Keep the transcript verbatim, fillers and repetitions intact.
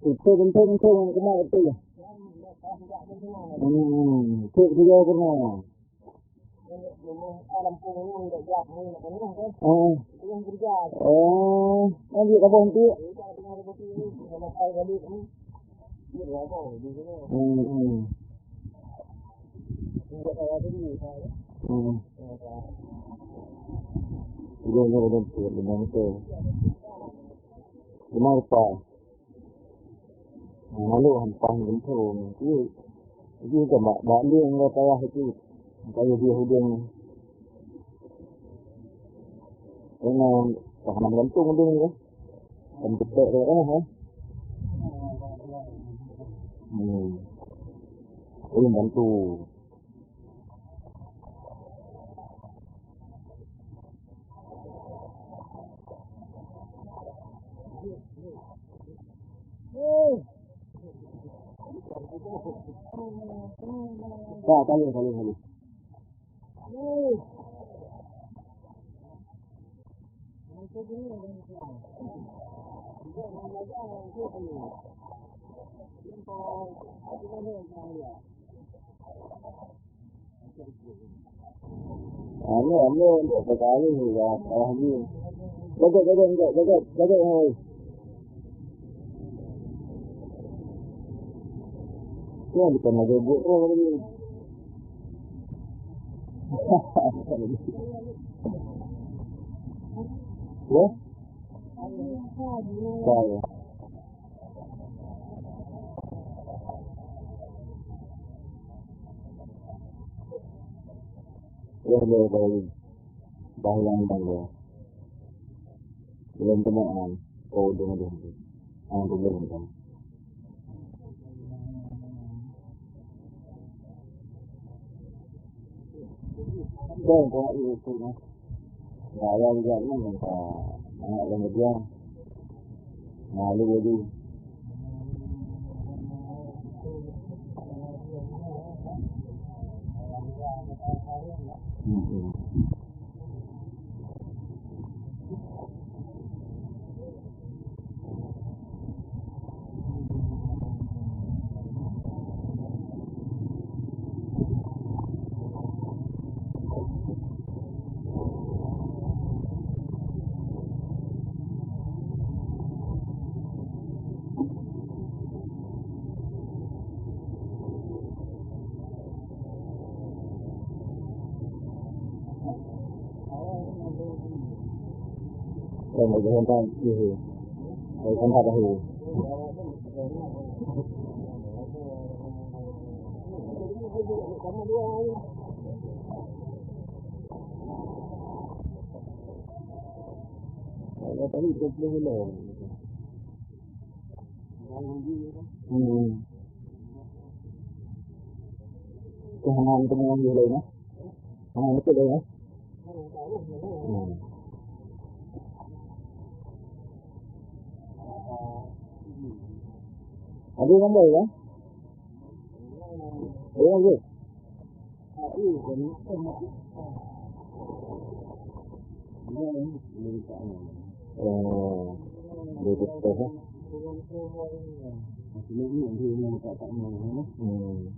Itu penting tu, kena itu. Hmm, tu dia kena. Oh. Oh, nanti apa nanti? Hmm, hmm. Hmm. Udah, udah, udah, udah, udah, udah. Kenapa? Malu hampang gempung. Iya. Jadi kan bak, bak lieng lah payah itu. Payah dia hudeng. Kena tahan gantung hudeng ni. Kan betek dia kan, ha? Hmm. Ulun bantu. Ka, ka lheueh, ka lheueh, ka lheueh. Anu, anu, untuk sekali ni, ya, salah ni. Jaga, jaga, jaga, jaga, jaga, hai. Ya, bukan lagi buat roh lagi. Ya? Tahu. Ya, ya, baik. Bayang, bayang. Belum temuan. Oh, dengar, dengar. Ah, dengar, dengar. Dong, kau nak ikut, eh? Ya, ya, ya, ya, ya. Anak yang dia. Malu lagi. Hmm, hmm. Yang berjalan, iya. Dari tempat dahulu. Kalau tadi dua puluh kilo. Hmm. Keuhangan teungoh jih laén, eh? Hana beutôi laén, eh? Hmm. Ada gambar, ya? Ada gambar. Oh, dia betul, eh? Hmm.